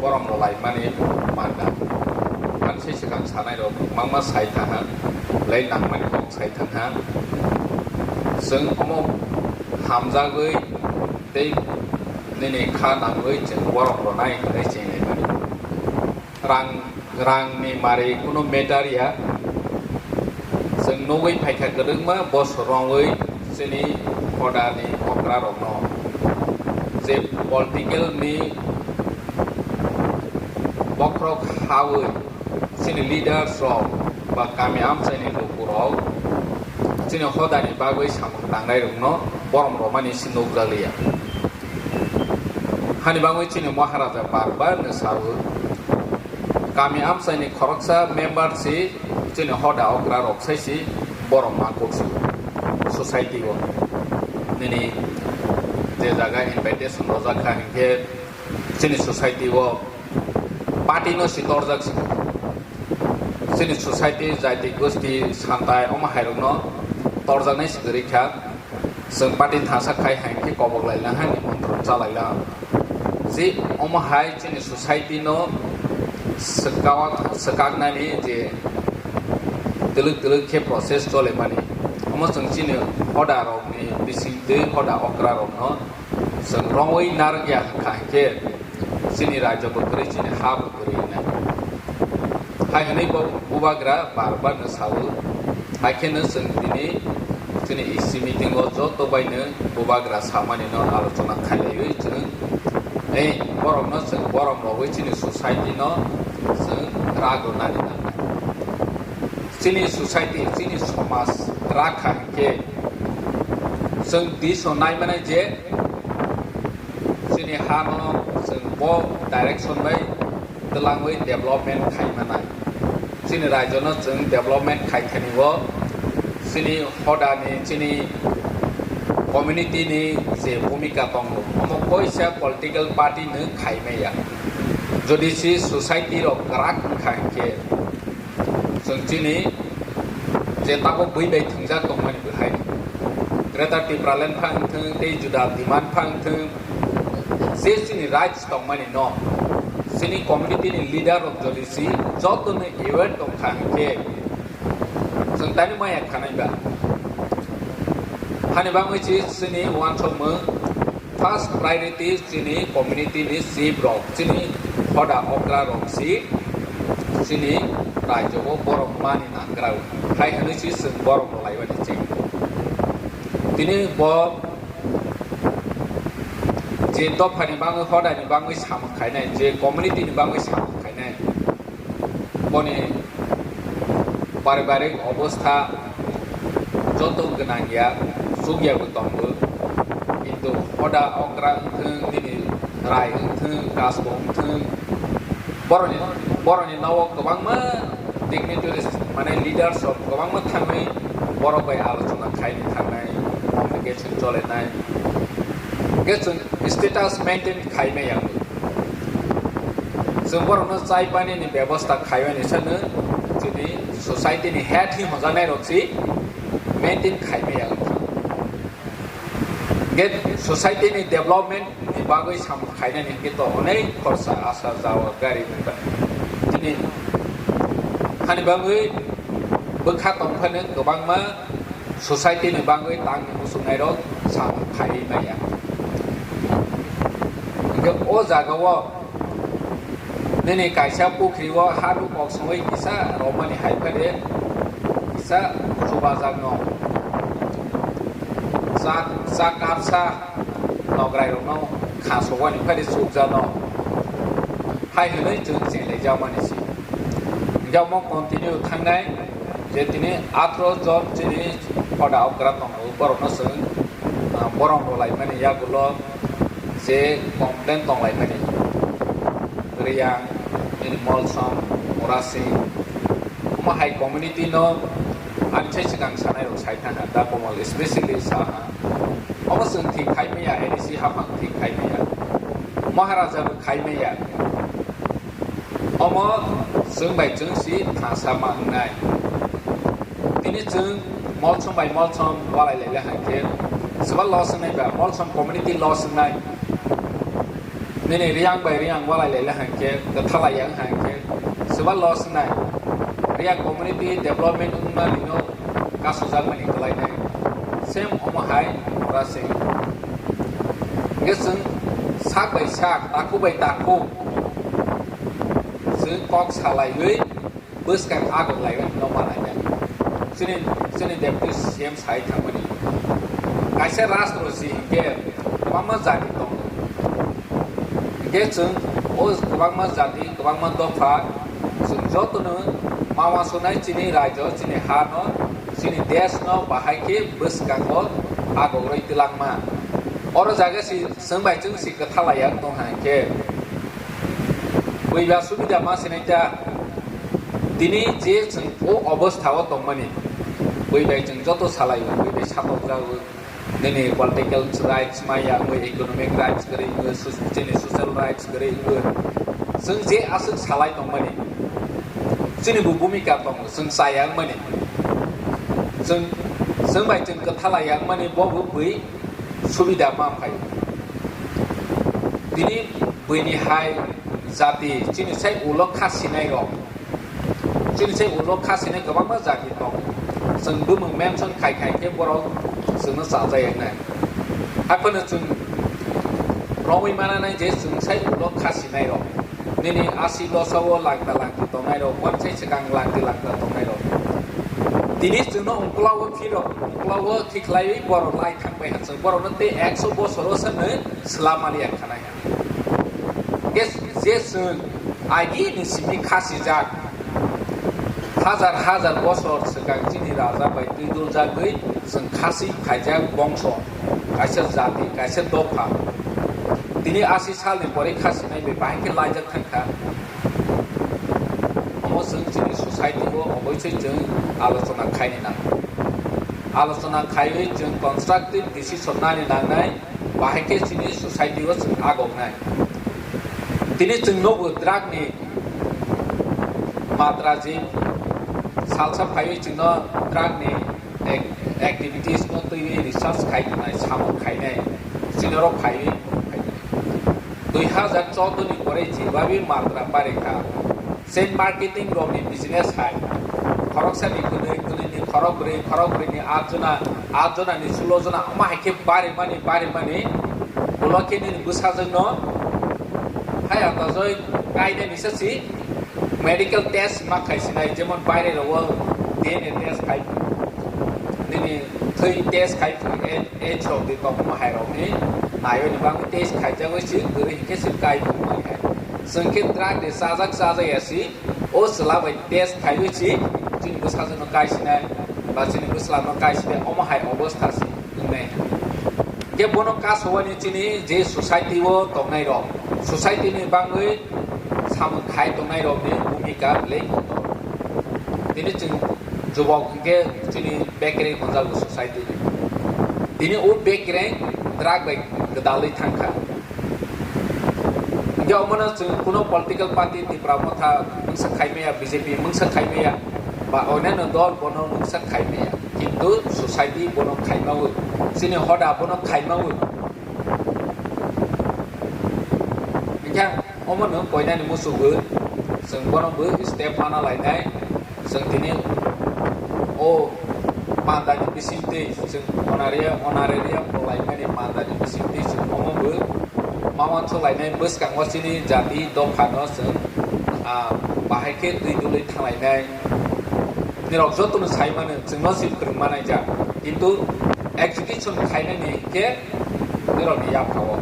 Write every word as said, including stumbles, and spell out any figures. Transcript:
Borom rwlaimani manda. Ani se swkang sanai rok kwbangma sai thanha, belai nangmani kok sai thanha. Chwng omo hamjagwi tei nini kha nangwi chwng borom rwnai hwnwi chenglaimani. Rang, rangni mari kunu matter ya. Chwng nugwi phaikha kwdwkma bosor rwngwi chini hodani okra rokno je political ni bokhorok hawi chini leaders rok ba kami amchaini lukurok chini hodani bagwi samung tangnai rokno borom rwmani se nukjakliya. Hani bagwi chini Maharaja bar bar no sawi, kami amchaini khoroksa member si chini hoda okra rok sai si borom ma kursu society o. Nini je jaga invitation rojak kha hinkhe chini society o party no si torjak si. Chini society, jaiti, gosti, santai, omo hai rokno torjaknai si kwrwi kha. Chwng party thangsa khai hai khe kobok lai lang hai, nimontron cha lai lang. Je omo hai chini society no swkak-, swkaknani je twlwk twlwk khe process cholemani, omo chwng chini hoda rokni bising twi hoda okra rokno chwng rongwi narwk ya kha hinkhe chini rajyo bo kwrwi, chini ha bo kwrwi wngnai. Hai hwnwi bo bubagra bar bar no sawi, hai kheno chwng tini chini E C meeting o joto bai no bubagra samani no alochona khailaiwi chwng, ei, borok no chwng borom rogwi chini society no chwng rag rwnani nangnai. Chini society, chini somaj rakha hinkhe chwng diso naimanai je chini hano chwng bo direction bai twlangwi development khaimanai. Chini rajyono chwng development khaithani o chini hodani, chini community ni je bhumika tongo, omo koisa political party no khaimaya. Jodi si society rok kwrak wngkha hinkhe, chwng chini je tabuk bui bai thwngjak tongmani bwhai, Greater Tipraland pha wngthwng tei juda demand pha wngthwng, je chini rights tongmani no chini community ni leader rok jodi si joto no aware tongkha hinkhe chwng tani maya khanai ba. Hani bagwi si chini uansukmung first priority chini community ni chief rok, chini hoda okra rok si chini rajyo o borok mani nangra. Hai hwnwi si chwng borok rwlaimani cheng. Tini bo je dophani bagwi, hodani bagwi samung khainai, je community ni bagwi samung khainai, boni paribarik obostha joto gwnang ya, chukya bo tongo, kintu hoda okra wngthwng, nini rai wngthwng, kasbo wngthwng, boroni, boroni nogo kwbangma dignitaries, mane leaders rok kwbangma thangwi borok bai alochona khaini thangnai, communication cholenai, hwnkhe chwng status maintain khaimaya. Chwng borokno chai panini bebosta khaimani sano chini society ni head hi hojaknai rok si maintain khaimaya wngkha. Hwnkhe society ni development ni bagwi samung khainani hwnkhe to onek khorsa asa jawa gari wngkha. Chini hani bagwi bwkha tongphano kwbangma society ni bagwi tangni muchungnai rok samung khai maya. Hwnkhe o jaga o nini kaisa pukhri o ha rw kok songwi kisa romani hai phade kisa chubajak no. Chak, chak kapsa nograi rok no kha sogwani phade chukjak no. Hai hwnwi chwng chenglai jakmani si. Hwnkhe omo continue thangnai je tini atro jon chini hoda okra tongo, borokno chwng, ah, borom rwlaimani yagulo je complain tonglaimani. Riyang, nini Molsom, Murasing, omo hai community no ani sai swkang sanai rok sai thangkha, da Komal especially saha. Omo chwng thik khai maya, A D C haphang thik khai maya. Maharaja bo khai maya. Omo chwng bai chwng si thangsa ma wngnai. Tini chwng Molsom bai Molsom walai lai le hai khe swba loss wngnai ba, Molsom community loss wngnai. Nini Reang bai Reang walai lai le hang khe, kwthalai yang hang khe, swba loss nai. Reang community development wngmani no kasu jakmani kwlai nai. Same omo hai ora se. Hingke chwng sak bai sak, takhuk bai takhuk, chwng kok salaiwi bwskang agok laiwi no manai ya. Chini, chini Deputy C M sai thangmani. Kaisa rastro si hingke kwbangma jati tongo. Hingke chwng o kwbangma jati, kwbangma dopha, chwng jotono ma uansuknai chini raijo, chini ha no, chini desh no bahai khe bwskango agogwi twlangma. Oro jaga si chwng bai chwng si kwthalai ya tong hai khe. Buiba subida ma sinai ta. Tini je chwng o obostha o tongmani, buibai chwng joto salai o, buibai satok jago. Nini political rights maya wngwi, economic rights kwrwi wngwi, so-, chini social rights kwrwi wngwi. Chwng je aswk salai tongmani, chini bo bhumika tongo, chwng chaya wngmani. Chwng, chwng bai chwng kwthalai ya wngmani, bo bo bui subida ma phai. Tini buini hai jati, chini sai ulo kha sinai rok. Chini se ulo kha sini kwbangma jati tongo. Chwng bumung mention khai khai khe borok chwngno chajak ya nai. Haphano chwng romwi mana nai je chwng sai ulo kha sinai rok. Nini asi dosa o langta langti tongnai rok, wansai swkang langti langta tongnai rok. Tini chwngno ungkla o phiro, ungkla o thikhlaiwi borok lai thang bai ha chwng borokno tei ekso bosoro swnwi swlam mali ya khanai. Hingke je chwng agini simi khasijak, hajar hajar bosor swkang chini raja bai twi duljagwi chwng khasi khaijak bongso, kaisa jati, kaisa dopha. Tini asi salni pore khasinai bai bahai khe laijak thangkha. Omo chwng chini society o oboisoi chwng alochona khaini nango. Alochona khaiwi chwng constructive decision nani nangnai. Bahai khe chini society o chwng agoknai. Tini chwng nugo drug ni matra je salsa phaiwi chwngno drug ni ac-, activities no twiwi research khai tongnai, samung khainai, chini oro phaiwi. Dui hazar choudo ni pore jebabi matra barikha. Chain marketing rokni business hai. Khoroksa ni kwnwi, kwnwi ni khorok bwrwi, khorok bwrwi ni aat jona, aat jona ni sulo jona, omo hai khe bari mani, bari mani. Ulo khe nini bwsajwk no hai atajoi kainai ni sasi medical test ma khai sinai, jemon baire rogo D N A test khai, nini thwi test khai, age rok di tongma hai rok ni naiwi ni bagwi test khai jagwi si bwrwi hinkhe si kai tongma hai. Chwng khe drug de chajak chajak ya si, o chwla bai test khaiwi si chini bwsajwk no kai sinai ba chini bwsla no kai sinai, omo hai obostha si wngnai. Hingke bono kasowani chini je society o tongnai rok, society ni bagwi samung khai tongnai rok ni bhumika belai kotor. Tini chwng jubok hingke chini bekereng honjago society ni. Tini o bekereng drug bai gwdalwi thangkha. Hingke omono chwng kuno political party Tipra Motha mungsa khaimaya, B J P mungsa khaimaya, ba oneno dol bono mungsa khaimaya. Kintu society bono khaimawi, chini hoda bono khaimawi. Hingke omono koinani musugo chwng bono bo step mana lainai. Chwng tini o pandani bisingtwi chwng honoria-, honorarium rwlaimani pandani bisingtwi chwng omo bo ma uansuk lainai, bwskango chini jati dophano chwng, ah, bahai khe twi dului thanglainai. Nirok jotono sai mano, chwngno se phwrwng manai jak, kintu execution khainani hinkhe nirokni yaphao.